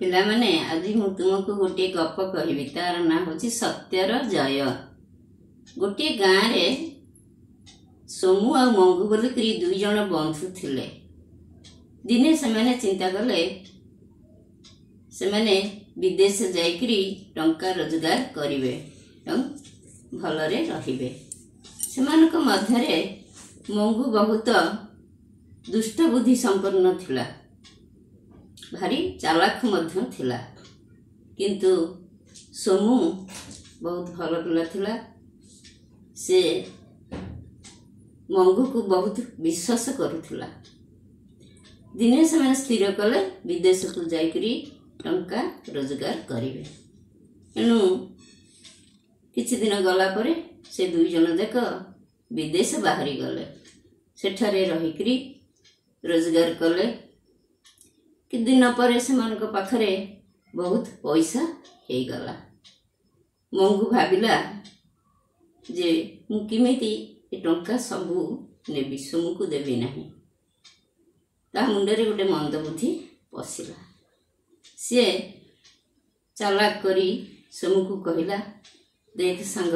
ପିଲାମାନେ, ଆଜି ମୁଁ ତୁମକୁ ଗୋଟିଏ ଗପ କହିବି। ତାର ନାଁ ହେଉଛି ସତ୍ୟର ଜୟ। ଗୋଟିଏ ଗାଁରେ ସୋମୁ ଆଉ ମଙ୍ଗୁ ବୋଲିକିରି ଦୁଇ ଜଣ ବନ୍ଧୁ ଥିଲେ। ଦିନେ ସେମାନେ ଚିନ୍ତା କଲେ, ସେମାନେ ବିଦେଶ ଯାଇକିରି ଟଙ୍କା ରୋଜଗାର କରିବେ ଏବଂ ଭଲରେ ରହିବେ। ସେମାନଙ୍କ ମଧ୍ୟରେ ମଙ୍ଗୁ ବହୁତ ଦୁଷ୍ଟ ବୁଦ୍ଧି ସମ୍ପନ୍ନ ଥିଲା, ଭାରି ଚାଲାଖ ମଧ୍ୟ ଥିଲା। କିନ୍ତୁ ସୋମୁ ବହୁତ ଭଲ ପିଲା ଥିଲା। ସେ ମଙ୍ଗୁକୁ ବହୁତ ବିଶ୍ୱାସ କରୁଥିଲା। ଦିନେ ସେମାନେ ସ୍ଥିର କଲେ, ବିଦେଶକୁ ଯାଇକରି ଟଙ୍କା ରୋଜଗାର କରିବେ। ଏଣୁ କିଛି ଦିନ ଗଲା ପରେ ସେ ଦୁଇ ଜଣ ଯାକ ବିଦେଶ ବାହାରି ଗଲେ। ସେଠାରେ ରହିକରି ରୋଜଗାର କଲେ। କିଛି ଦିନ ପରେ ସେମାନଙ୍କ ପାଖରେ ବହୁତ ପଇସା ହେଇଗଲା। ମଙ୍ଗୁ ଭାବିଲା ଯେ ମୁଁ କେମିତି ଏ ଟଙ୍କା ସବୁ ନେବି, ସୋମୁକୁ ଦେବି ନାହିଁ। ତା ମୁଣ୍ଡରେ ଗୋଟେ ମନ୍ଦ ବୁଦ୍ଧି ପଶିଲା। ସିଏ ଚାଲାକ କରି ସୋମୁକୁ କହିଲା, ଦେଖ ସାଙ୍ଗ,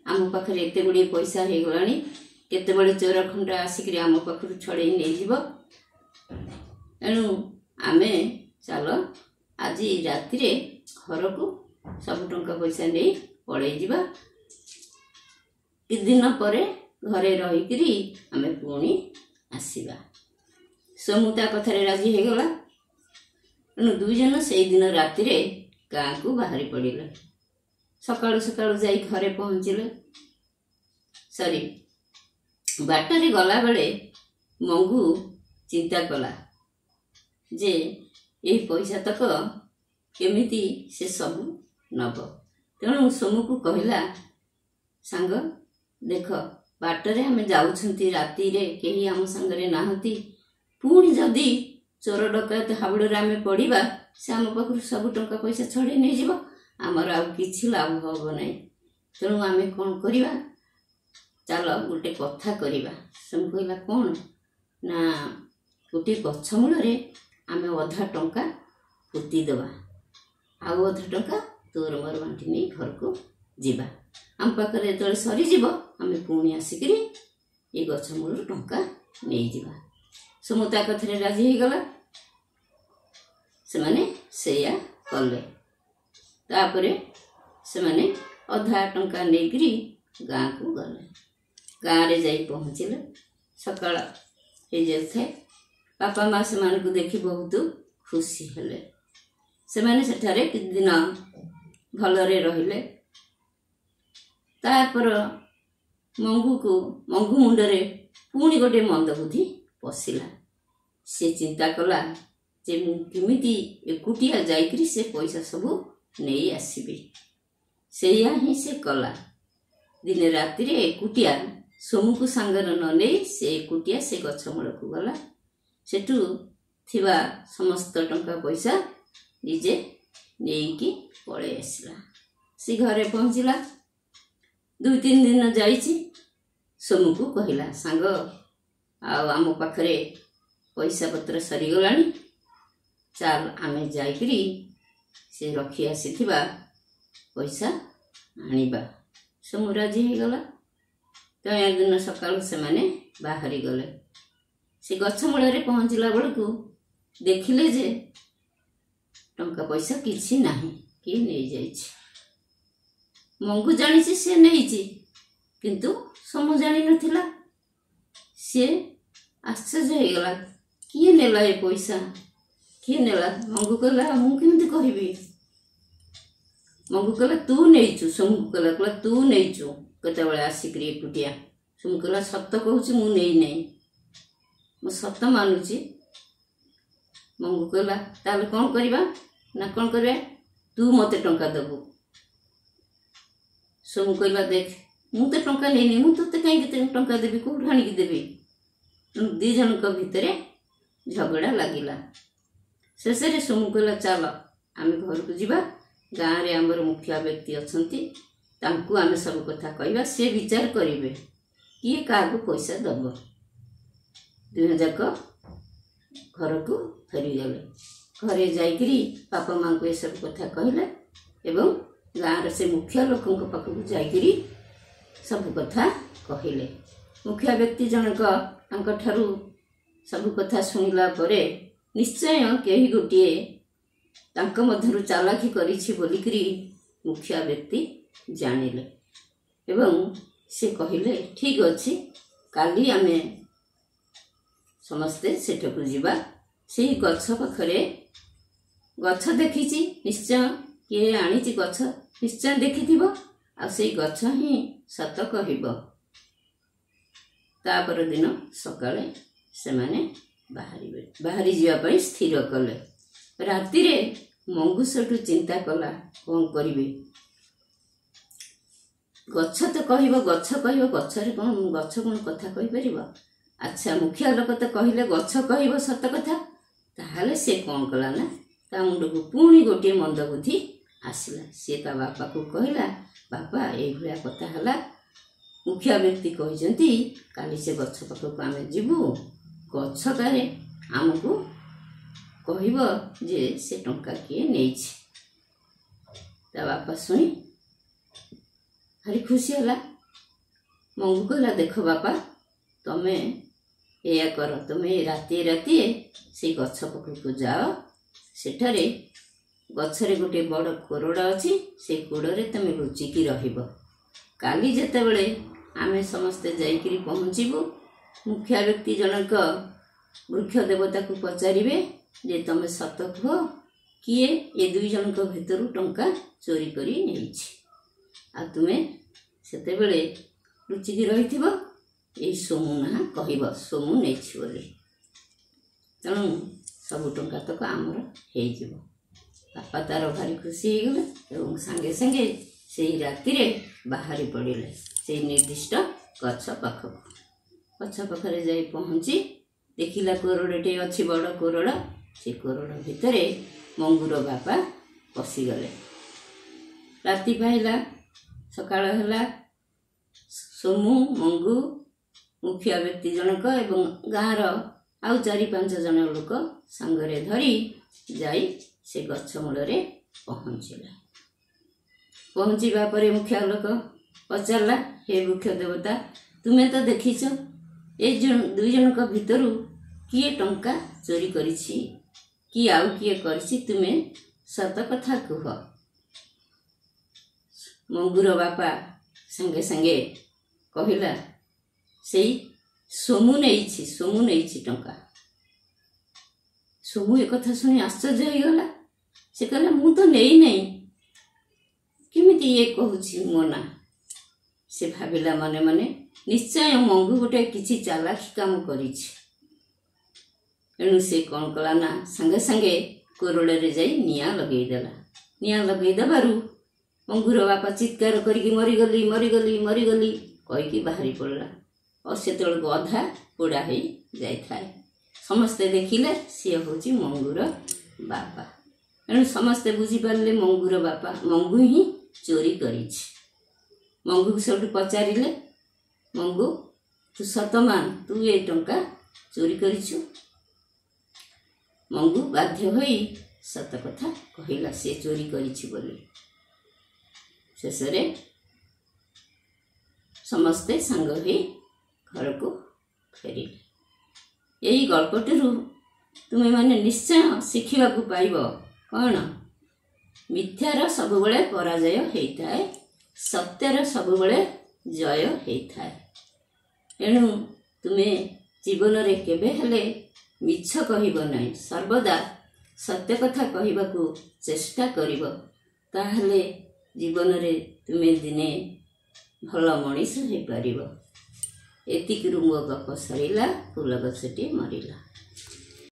ଆମ ପାଖରେ ଏତେ ଗୁଡ଼ିଏ ପଇସା ହେଇଗଲାଣି, କେତେବେଳେ ଚୋର ଖଣ୍ଡ ଆସିକରି ଆମ ପାଖରୁ ଛଡ଼େଇ ନେଇଯିବ। ଏଣୁ ଆମେ ଚାଲ ଆଜି ରାତିରେ ଘରକୁ ସବୁ ଟଙ୍କା ପଇସା ନେଇ ପଳେଇ ଯିବା। କିଛି ଦିନ ପରେ ଘରେ ରହିକରି ଆମେ ପୁଣି ଆସିବା। ସୋମୁ ତା କଥାରେ ରାଜି ହେଇଗଲା। ତେଣୁ ଦୁଇ ଜଣ ସେଇଦିନ ରାତିରେ ଗାଁକୁ ବାହାରି ପଡ଼ିଲେ। ସକାଳୁ ସକାଳୁ ଯାଇ ଘରେ ପହଞ୍ଚିଲେ। ସରି, ବାଟରେ ଗଲାବେଳେ ମଙ୍ଗୁ ଚିନ୍ତା କଲା ଯେ ଏହି ପଇସା ତକ କେମିତି ସେ ସବୁ ନେବ। ତେଣୁ ସୋମୁକୁ କହିଲା, ସାଙ୍ଗ ଦେଖ, ବାଟରେ ଆମେ ଯାଉଛନ୍ତି ରାତିରେ, କେହି ଆମ ସାଙ୍ଗରେ ନାହାନ୍ତି। ପୁଣି ଯଦି ଚୋର ଡକାୟତ ହାବୁଡ଼ରେ ଆମେ ପଡ଼ିବା, ସେ ଆମ ପାଖରୁ ସବୁ ଟଙ୍କା ପଇସା ଛଡ଼େଇ ନେଇଯିବ, ଆମର ଆଉ କିଛି ଲାଭ ହେବ ନାହିଁ। ତେଣୁ ଆମେ କ'ଣ କରିବା? ଚାଲ ଗୋଟେ କଥା କରିବା। ସୋମୁ କହିଲା, କ'ଣ? ନା, ଗୋଟିଏ ଗଛ ମୂଳରେ ଆମେ ଅଧା ଟଙ୍କା ପୋତି ଦେବା, ଆଉ ଅଧା ଟଙ୍କା ତୋର ମୋର ବାଣ୍ଟି ନେଇ ଘରକୁ ଯିବା। ଆମ ପାଖରେ ଯେତେବେଳେ ସରିଯିବ, ଆମେ ପୁଣି ଆସିକିରି ଏ ଗଛ ମୂଳରୁ ଟଙ୍କା ନେଇଯିବା। ସୋମୁ ତା କଥାରେ ରାଜି ହେଇଗଲା। ସେମାନେ ସେଇଆ କଲେ। ତାପରେ ସେମାନେ ଅଧା ଟଙ୍କା ନେଇକିରି ଗାଁକୁ ଗଲେ। ଗାଁରେ ଯାଇ ପହଞ୍ଚିଲେ, ସକାଳ ହେଇଯାଉଥାଏ। ବାପା ମା ସେମାନଙ୍କୁ ଦେଖି ବହୁତ ଖୁସି ହେଲେ। ସେମାନେ ସେଠାରେ କିଛି ଦିନ ଭଲରେ ରହିଲେ। ତାପର ମଙ୍ଗୁକୁ ମଙ୍ଗୁ ମୁଣ୍ଡରେ ପୁଣି ଗୋଟେ ମନ୍ଦ ବୁଦ୍ଧି ପଶିଲା। ସେ ଚିନ୍ତା କଲା ଯେ ମୁଁ କେମିତି ଏକୁଟିଆ ଯାଇକରି ସେ ପଇସା ସବୁ ନେଇ ଆସିବି। ସେଇଆ ହିଁ ସେ କଲା। ଦିନେ ରାତିରେ ଏକୁଟିଆ, ସୋମୁକୁ ସାଙ୍ଗରେ ନ ନେଇ ସେ ଏକୁଟିଆ ସେ ଗଛ ମୂଳକୁ ଗଲା। ସେଠୁ ଥିବା ସମସ୍ତ ଟଙ୍କା ପଇସା ନିଜେ ନେଇକି ପଳେଇ ଆସିଲା। ସେ ଘରେ ପହଞ୍ଚିଲା। 2 3 ଦିନ ଯାଇଛି, ସୋମୁକୁ କହିଲା, ସାଙ୍ଗ, ଆଉ ଆମ ପାଖରେ ପଇସା ପତ୍ର ସରିଗଲାଣି, ଚାଲ ଆମେ ଯାଇକରି ସେ ରଖି ଆସିଥିବା ପଇସା ଆଣିବା। ସୋମୁ ରାଜି ହେଇଗଲା। ତ ଦିନ ସକାଳୁ ସେମାନେ ବାହାରି ଗଲେ। ସେ ଗଛ ମୂଳରେ ପହଞ୍ଚିଲା ବେଳକୁ ଦେଖିଲେ ଯେ ଟଙ୍କା ପଇସା କିଛି ନାହିଁ, କିଏ ନେଇଯାଇଛି। ମଙ୍ଗୁ ଜାଣିଛି ସେ ନେଇଛି, କିନ୍ତୁ ସୋମୁ ଜାଣିନଥିଲା। ସିଏ ଆଶ୍ଚର୍ଯ୍ୟ ହେଇଗଲା, କିଏ ନେଲା ଏ ପଇସା, କିଏ ନେଲା? ମଙ୍ଗୁ କହିଲା, ମୁଁ କେମିତି କହିବି? ମଙ୍ଗୁ କହିଲା, ତୁ ନେଇଛୁ। ସୋମୁକୁ କହିଲା, ତୁ ନେଇଛୁ କେତେବେଳେ ଆସିକରି ଏକୁଟିଆ। ସୋମୁ କହିଲା, ସତ କହୁଛି, ମୁଁ ନେଇନାହିଁ, ମୁଁ ସତ ମାନୁଛି। ମଙ୍ଗୁ କହିଲା, ତାହେଲେ କ'ଣ କରିବା? ନା, କ'ଣ କରିବା? ତୁ ମୋତେ ଟଙ୍କା ଦେବୁ। ସୋମୁ କହିଲା, ଦେଖ, ମୁଁ ତ ଟଙ୍କା ନେଇନି, ମୁଁ ତୋତେ କାହିଁକି ଟଙ୍କା ଦେବି, କେଉଁଠୁ ଆଣିକି ଦେବି? ଦୁଇ ଜଣଙ୍କ ଭିତରେ ଝଗଡ଼ା ଲାଗିଲା। ଶେଷରେ ସୋମୁ କହିଲା, ଚାଲ ଆମେ ଘରକୁ ଯିବା, ଗାଁରେ ଆମର ମୁଖିଆ ବ୍ୟକ୍ତି ଅଛନ୍ତି, ତାଙ୍କୁ ଆମେ ସବୁ କଥା କହିବା, ସେ ବିଚାର କରିବେ କିଏ କାହାକୁ ପଇସା ଦେବ। ଦୁହେଁ ଯାକ ଘରକୁ ଫେରିଗଲେ। ଘରେ ଯାଇକରି ବାପା ମାଆଙ୍କୁ ଏସବୁ କଥା କହିଲା ଏବଂ ଗାଁର ସେ ମୁଖିଆ ଲୋକଙ୍କ ପାଖକୁ ଯାଇକରି ସବୁ କଥା କହିଲେ। ମୁଖିଆ ବ୍ୟକ୍ତି ଜଣକ ତାଙ୍କଠାରୁ ସବୁ କଥା ଶୁଣିଲା ପରେ ନିଶ୍ଚୟ କେହି ଗୋଟିଏ ତାଙ୍କ ମଧ୍ୟରୁ ଚାଲାଖି କରିଛି ବୋଲିକରି ମୁଖିଆ ବ୍ୟକ୍ତି ଜାଣିଲେ ଏବଂ ସେ କହିଲେ, ଠିକ୍ ଅଛି, କାଲି ଆମେ ସମସ୍ତେ ସେଠାକୁ ଯିବା। ସେଇ ଗଛ ପାଖରେ, ଗଛ ଦେଖିଛି ନିଶ୍ଚୟ, କିଏ ଆଣିଛି ଗଛ ନିଶ୍ଚୟ ଦେଖିଥିବ, ଆଉ ସେଇ ଗଛ ହିଁ ସତ କହିବ। ତା ପରଦିନ ସକାଳେ ସେମାନେ ବାହାରିବେ, ବାହାରି ଯିବା ପାଇଁ ସ୍ଥିର କଲେ। ରାତିରେ ମଙ୍ଗୁ ସେଠୁ ଚିନ୍ତା କଲା, କ'ଣ କରିବି? ଗଛ ତ କହିବ, ଗଛ କହିବ, ଗଛରେ କ'ଣ, ଗଛ କ'ଣ କଥା କହିପାରିବ? ଆଚ୍ଛା, ମୁଖିଆ ଲୋକ ତ କହିଲେ ଗଛ କହିବ ସତ କଥା। ତାହେଲେ ସେ କ'ଣ କଲା ନା, ତା ମୁଣ୍ଡକୁ ପୁଣି ଗୋଟିଏ ମନ୍ଦ ବୁଦ୍ଧି ଆସିଲା। ସିଏ ତା ବାପାକୁ କହିଲା, ବାପା, ଏଇଭଳିଆ କଥା ହେଲା, ମୁଖିଆ ବ୍ୟକ୍ତି କହିଛନ୍ତି କାଲି ସେ ଗଛ ପାଖକୁ ଆମେ ଯିବୁ, ଗଛ କାଳେ ଆମକୁ କହିବ ଯେ ସେ ଟଙ୍କା କିଏ ନେଇଛି। ତା ବାପା ଶୁଣି ଭାରି ଖୁସି ହେଲା। ମଙ୍ଗୁ କହିଲା, ଦେଖ ବାପା, ତମେ ଏଇଆ କର, ତୁମେ ରାତିଏ ରାତିଏ ସେଇ ଗଛ ପାଖକୁ ଯାଅ, ସେଠାରେ ଗଛରେ ଗୋଟିଏ ବଡ଼ କୋରଡ଼ ଅଛି, ସେଇ କୋଡ଼ରେ ତୁମେ ଲୁଚିକି ରହିବ। କାଲି ଯେତେବେଳେ ଆମେ ସମସ୍ତେ ଯାଇକରି ପହଞ୍ଚିବୁ, ମୁଖିଆ ବ୍ୟକ୍ତି ଜଣକ ବୃକ୍ଷ ଦେବତାକୁ ପଚାରିବେ ଯେ ତମେ ସତ କୁହ, କିଏ ଏ ଦୁଇ ଜଣଙ୍କ ଭିତରୁ ଟଙ୍କା ଚୋରି କରି ନେଇଛି? ଆଉ ତୁମେ ସେତେବେଳେ ଲୁଚିକି ରହିଥିବ, ଏଇ ସୋମୁ ନାଁ କହିବ, ସୋମୁ ନେଇଛି ବୋଲି। ତେଣୁ ସବୁ ଟଙ୍କା ତକ ଆମର ହେଇଯିବ। ବାପା ତାର ଭାରି ଖୁସି ହେଇଗଲେ ଏବଂ ସାଙ୍ଗେ ସାଙ୍ଗେ ସେଇ ରାତିରେ ବାହାରି ପଡ଼ିଲେ ସେଇ ନିର୍ଦ୍ଦିଷ୍ଟ ଗଛ ପାଖକୁ। ଗଛ ପାଖରେ ଯାଇ ପହଞ୍ଚି ଦେଖିଲା କୋରଡ଼ଟିଏ ଅଛି, ବଡ଼ କୋରଡ଼। ସେ କୋରଡ଼ ଭିତରେ ମଙ୍ଗୁର ବାପା ପଶିଗଲେ। ରାତି ପାହିଲା, ସକାଳ ହେଲା। ସୋମୁ, ମଙ୍ଗୁ, ମୁଖିଆ ବ୍ୟକ୍ତି ଜଣକ ଏବଂ ଗାଁର ଆଉ 4 5 ଜଣ ଲୋକ ସାଙ୍ଗରେ ଧରି ଯାଇ ସେ ଗଛ ମୂଳରେ ପହଞ୍ଚିଲା। ପହଞ୍ଚିବା ପରେ ମୁଖିଆ ଲୋକ ପଚାରିଲା, ହେ ବୃକ୍ଷ ଦେବତା, ତୁମେ ତ ଦେଖିଛ ଏ ଦୁଇ ଜଣଙ୍କ ଭିତରୁ କିଏ ଟଙ୍କା ଚୋରି କରିଛି କି ଆଉ କିଏ କରିଛି, ତୁମେ ସତ କଥା କୁହ। ମଙ୍ଗୁର ବାପା ସାଙ୍ଗେ ସାଙ୍ଗେ କହିଲା, ସେଇ ସୋମୁ ନେଇଛି, ସୋମୁ ନେଇଛି ଟଙ୍କା। ସୋମୁ ଏକଥା ଶୁଣି ଆଶ୍ଚର୍ଯ୍ୟ ହେଇଗଲା। ସେ କହିଲା, ମୁଁ ତ ନେଇନାହିଁ, କେମିତି ଇଏ କହୁଛି ମୋ ନାଁ? ସେ ଭାବିଲା ମନେ ମନେ, ନିଶ୍ଚୟ ମଙ୍ଗୁ ଗୋଟେ କିଛି ଚାଲାଖି କାମ କରିଛି। ଏଣୁ ସେ କ'ଣ କଲା ନା, ସାଙ୍ଗେ ସାଙ୍ଗେ କୋରଡ଼ରେ ଯାଇ ନିଆଁ ଲଗେଇଦେଲା। ନିଆଁ ଲଗେଇଦେବାରୁ ମଙ୍ଗୁର ବାପା ଚିତ୍କାର କରିକି ମରିଗଲି, ମରିଗଲି, ମରିଗଲି କହିକି ବାହାରି ପଡ଼ିଲା, ଆଉ ସେତେବେଳକୁ ଅଧା ପୋଡ଼ା ହେଇ ଯାଇଥାଏ। ସମସ୍ତେ ଦେଖିଲେ ସିଏ ହେଉଛି ମଙ୍ଗୁର ବାପା। ଏଣୁ ସମସ୍ତେ ବୁଝିପାରିଲେ ମଙ୍ଗୁର ବାପା, ମଙ୍ଗୁ ହିଁ ଚୋରି କରିଛି। ମଙ୍ଗୁକୁ ସେଠୁ ପଚାରିଲେ, ମଙ୍ଗୁ, ତୁ ସତ ମାନ, ତୁ ଏ ଟଙ୍କା ଚୋରି କରିଛୁ? ମଙ୍ଗୁ ବାଧ୍ୟ ହୋଇ ସତ କଥା କହିଲା, ସେ ଚୋରି କରିଛି ବୋଲି। ଶେଷରେ ସମସ୍ତେ ସାଙ୍ଗ ହୋଇ ଘରକୁ ଫେରିଲେ। ଏଇ ଗଳ୍ପଟିରୁ ତୁମେମାନେ ନିଶ୍ଚୟ ଶିଖିବାକୁ ପାଇବ କ'ଣ? ମିଥ୍ୟାର ସବୁବେଳେ ପରାଜୟ ହେଇଥାଏ, ସତ୍ୟର ସବୁବେଳେ ଜୟ ହେଇଥାଏ। ଏଣୁ ତୁମେ ଜୀବନରେ କେବେ ହେଲେ ମିଛ କହିବ ନାହିଁ, ସର୍ବଦା ସତ୍ୟ କଥା କହିବାକୁ ଚେଷ୍ଟା କରିବ। ତାହେଲେ ଜୀବନରେ ତୁମେ ଦିନେ ଭଲ ମଣିଷ ହେଇପାରିବ। ଏତିକିରୁ ମୋ ଗପ ସରିଲା। ଫୁଲ ଗଛଟି ମରିଲା।